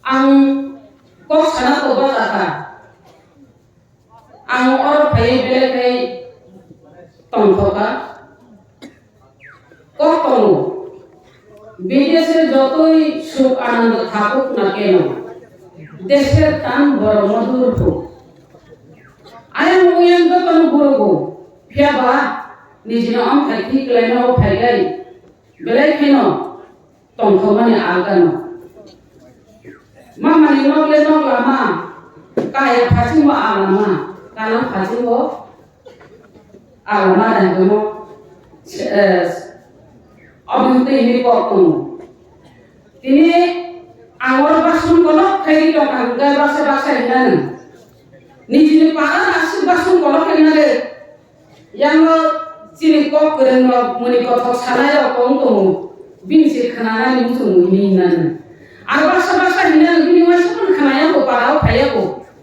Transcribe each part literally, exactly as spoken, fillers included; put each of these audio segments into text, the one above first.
Ang kok sana ko bachakha. Ang oro phaiwi belai khai tongthokha. Kok tongo. Bideshe jotoi suk anando thakuk na keno. Desher tan boro modhur thuk. Ayang uyang jotono gurogo. Phiyaba nijino amthai thik laino phaigai. Belai kheno tongthokmani algano. Mamani nok le nok lama, kaya phasingo alama, kanang phasingo alama dai hwnkhe mo, eh, obo hwnkhe hini kok tongo. Tini ang oro bason kolok khairi tongkha hwnkhe baksa baksa hinani. Nijini para aswk bason kolok khainare. Yango chini kok kwrwng rok muni kothok sanai rok tong tongo, bini se khwnanani muchung mui hinwi hinani. Aro baksa baksa hinani bini uaisa phano khwnaya ko, para o phaiya ko,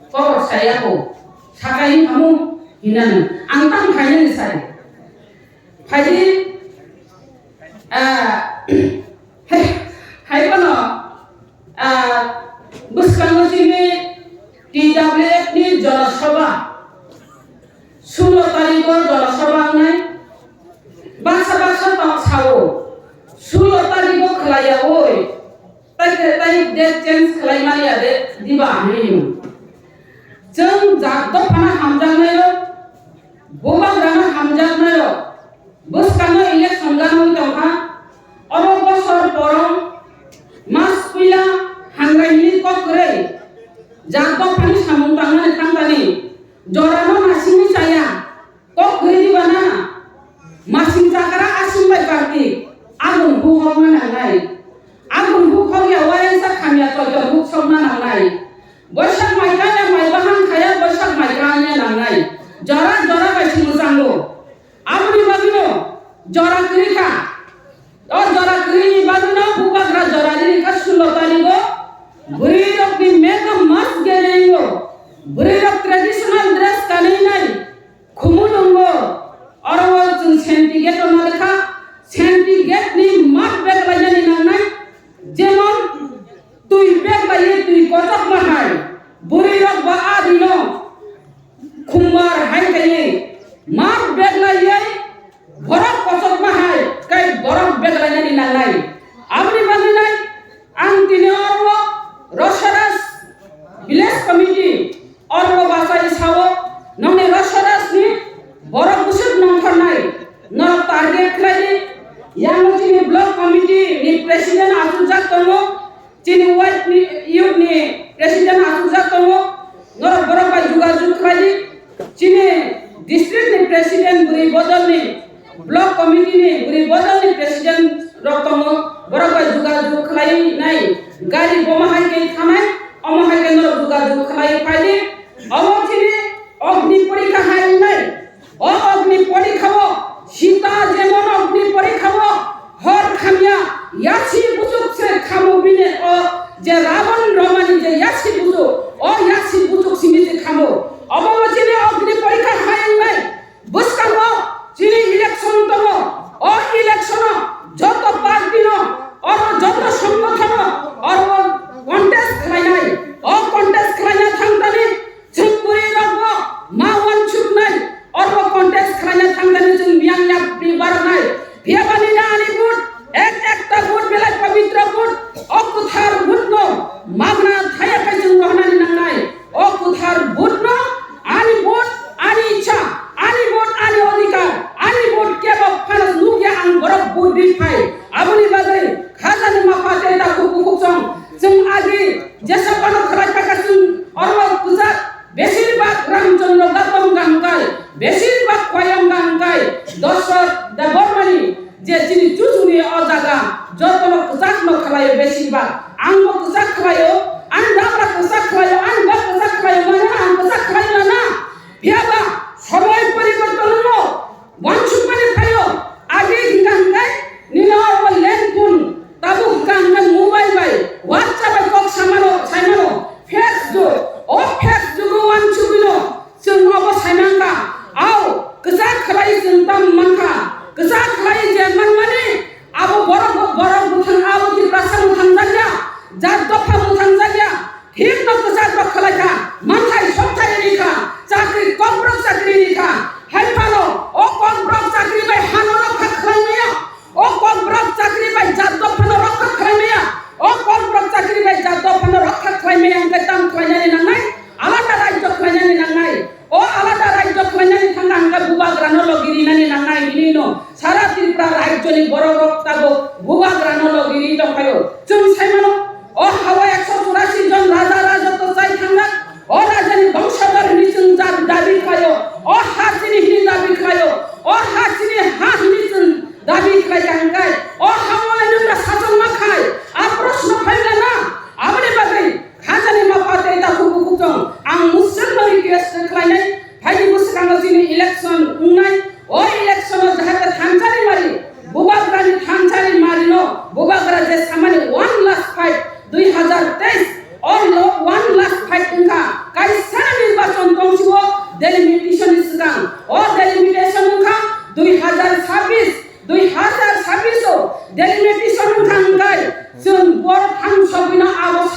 kok rok saya ko, sakai hinkamu hinani. Ang tamo khainani sai. Phaidi, ah, hai, hai phano, ah, bwskango chini T W F ni Jana Sabha, sulo tarikh o Jana Sabha wngnai, baksa baksa tong sao, sulo tarikh o khwlaiya oi, tai, tai date change khwlai manya de diba hinwi. Chwng jat dophano hamjaknai rok, bubagrano hamjaknai rok, bwskangno election ganwi tongkha, obo bosor porong mas puila hangra hinwi kok kwrwi, jat dophani samung tangnani thangtani, jorano nasingwi chaya, kok kwrwi diba na, masing chakra asing bai party, agun buhokna nangnai, agun buhok ya uaisa khamya toito buksokna nangnai, boisak mai kanya mai bahang khaya boisak mai kanya nangnai, jora jora bai singwchango. Aboni bagwino jora kwrwi kha. O jora kwrwini bagwino bubagra jora rini kha sulo tarigo. Bwrwi rokni makeup mask gelengo. Bwrwi rok traditional dress kanwi nai. Khumulwngo. Oro o chwng safety gate o nalekha. Safety gate ni mat bag lainani nangnai. Jemon twi bag laiwi twi kochokma hai. Bwrwi rok ba a dino. Khumbar hai kaiwi mat bag laiwi borok kochokma hai kai borok bag lainani nangnai. Aboni bagwi nai ang tini oro Rosharas village committee oro bachai sao nongni Rosharas ni borok bwswk nongkhornai norok target khlai di. Yang chini block committee ni president achukjak tongo. Chini white ni youth ni president achukjak tongo, norok borok bai jogajog khlai di. Chini district ni president bwrwi bodol ni, block committee ni bwrwi bodol ni president rok tongo, borok bai jogajog khlai nai. Gari bomo hai khe thanai, omo hai khe norok jogajog khlai phai di. Omo chini Agni porikha hai wngnai. O Agni porikha o Sita jemon Agni porikha o hor khamya yasi buchuk se khamo bini o je Ravan romani je yasi buchuk o yasi buchuk simi je khamo. Obo chini Agni porikha hai wngnai. Bwskango chini election tongo. O election o joto party no oro joto songgothon no oro contest khlainai. O contest khlaina thangtani Chwng bwrwi rokbo ma uansuknai, oro contest khlaina thangtani chwng biyang yapri barnai. Phiyabani na ani vote, ek ekta vote belai pabitra vote, o kwthar vote no magna thaya khai chwng rohornani nangnai. O kwthar vote no ani vote, ani ichha, ani vote, ani odhikar, ani vote kebo phano nukya ang borok vote ri phai. Aboni bagwi khajani mapha tei takhuk bukhuk chwng, chwng agi jesa phano khlai phai kha chwng oro kwchak. Besir bak Ramchandra Debbarma hwnkha hwnkhe, besir bak Khwayam hwnkha hwnkhe, Dashrath Debbarmani je chini chuchuni o jaga, jotono kwchakno khlaio besir bak. Angbo kwchak khlaio, ani dabra kwchak khlaio, ani bak kwchak khlaio, mane ang kwchak khlaio na na? Phiyaba somoi poriborton wngno. Wansukmani phaio, agi hwnkha hwnkhe nini oro landphone, tabuk hwnkha hwnkhe mobile bai, WhatsApp bai kok samano, saimano, Facebook, o Facebook o wansugwino chwng obo saimangkha, au, kwchak khlai chwng tamo mankha, kwchak khlai je manmani, abo borok, borok bwthang, abo Tiprasa mwthangjakya, jat dopha mwthangjakya,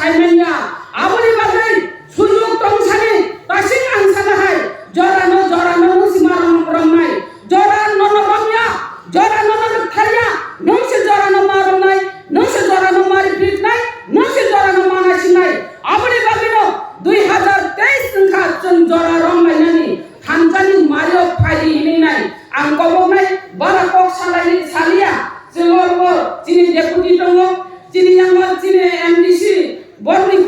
Saimanya, aboni bagwi sujuk tongsani tasing ang sana hai, jorano, jorano nwng si ma rom-, romnai, jora nono romya, jora nono rwktharya, nwng si jorano ma romnai, nwng si jorano ma ripitnai, nwng si jorano ma naisinai. Aboni bagwino dui hazar teis wngkha chwng jora romlainani, thanjani mario phaidi hinwi nai. Ang koboknai bara kok salai saliya, chwng oro chini deputy tongo, chini yango chini M D C, borni